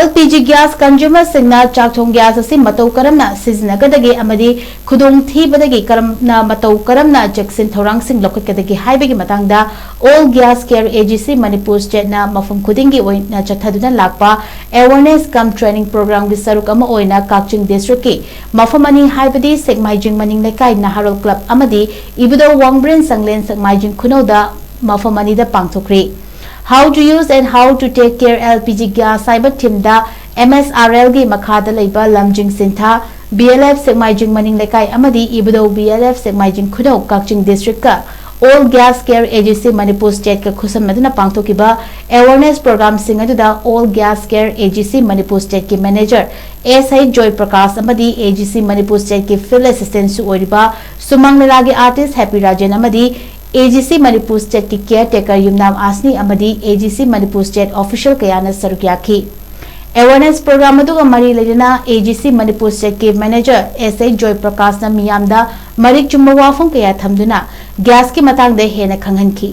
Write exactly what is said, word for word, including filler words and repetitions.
L P G gas consumerꯁꯤꯡꯅ ꯆꯥꯛ ꯊꯣꯡ gas ꯑꯁꯤ ꯃꯇꯧ ꯀꯔꯝꯅ ꯁꯤꯖꯤꯟꯅꯒꯗꯒꯦ ꯑꯃꯗꯤ ꯈꯨꯗꯣꯡꯊꯤꯕꯗꯒꯤ ꯀꯔꯝꯅ ꯃꯇꯧ ꯀꯔꯝꯅ ꯆꯦꯛꯁꯤꯟ ꯊꯧꯔꯥꯡꯁꯤꯡ ꯂꯧꯈꯠꯀꯗꯒꯦ ꯍꯥꯏꯕꯒꯤ ꯃꯇꯥꯡꯗ All Gas Care A G C Manipur Stateꯅ ꯃꯐꯝ ꯈꯨꯗꯤꯡꯒꯤ ꯑꯣꯏꯅ ꯆꯠꯊꯗꯨꯅ ꯂꯥꯛꯄ awareness cum training programꯒꯤ ꯁꯔꯨꯛ ꯑꯃ ꯑꯣꯏꯅ ꯀꯛꯆꯤꯡ districtꯀꯤ ꯃꯐꯝ ꯑꯅꯤ ꯍꯥꯏꯕꯗꯤ ꯁꯦꯛꯃꯥꯏꯖꯤꯡ ꯃꯅꯤꯡ ꯂꯩꯀꯥꯏ ꯅꯍꯥꯔꯣꯜ club ꯑꯃꯗꯤ ꯏꯕꯨꯙꯧ ꯋꯥꯡꯕ꯭ꯔꯦꯟ ꯁꯪꯂꯦꯟ ꯁꯦꯛꯃꯥꯏꯖꯤꯡ ꯈꯨꯅꯧꯗ ꯃꯐꯝ ꯑꯅꯤꯗ ꯄꯥꯡꯊꯣꯛꯈ꯭ꯔꯤ꯫ How to use and how to take care L P G gas ꯍꯥꯏꯕ themeꯗ M S R Lꯒꯤ ꯃꯈꯥꯗ ꯂꯩꯕ ꯂꯝꯖꯤꯡ ꯁꯤꯟꯊꯥ, B L F ꯁꯦꯛꯃꯥꯏꯖꯤꯡ ꯃꯅꯤꯡ ꯂꯩꯀꯥꯏ ꯑꯃꯗꯤ ꯏꯕꯨꯙꯧ B L F ꯁꯦꯛꯃꯥꯏꯖꯤꯡ ꯈꯨꯅꯧ Kakching districtꯀ All Gas Care A G C Manipur Stateꯀ ꯈꯨꯠꯁꯝꯅꯗꯨꯅ ꯄꯥꯡꯊꯣꯛꯈꯤꯕ awareness programꯁꯤꯡ ꯑꯗꯨꯗ All Gas Care A G C Manipur Stateꯀꯤ manager S I ꯖꯣꯏ ꯄ꯭ꯔꯀꯥꯁ ꯑꯃꯗꯤ A G C Manipur Stateꯀꯤ field assistantꯁꯨ ꯑꯣꯏꯔꯤꯕ ꯁꯨꯃꯥꯡ ꯂꯤꯂꯥꯒꯤ artist ꯍꯦꯄꯤ ꯔꯥꯖꯦꯟ ꯑꯃꯗꯤ A G C Manipur Stateꯀꯤ caretaker ꯌꯨꯝꯅꯥꯝ ꯑꯥꯁꯅꯤ ꯑꯃꯗꯤ A G C Manipur State official ꯀꯌꯥꯅ ꯁꯔꯨꯛ ꯌꯥꯈꯤ꯫ Awareness program ꯑꯗꯨꯒ ꯃꯔꯤ ꯂꯩꯅꯅ A G C Manipur Stateꯀꯤ manager S I ꯖꯣꯏ ꯄ꯭ꯔꯀꯥꯁꯅ ꯃꯤꯌꯥꯝꯗ ꯃꯔꯤꯛ ꯆꯨꯝꯕ ꯋꯥꯐꯝ ꯀꯌꯥ ꯊꯝꯗꯨꯅ gasꯀꯤ ꯃꯇꯥꯡꯗ ꯍꯦꯟꯅ ꯈꯪꯍꯟꯈꯤ꯫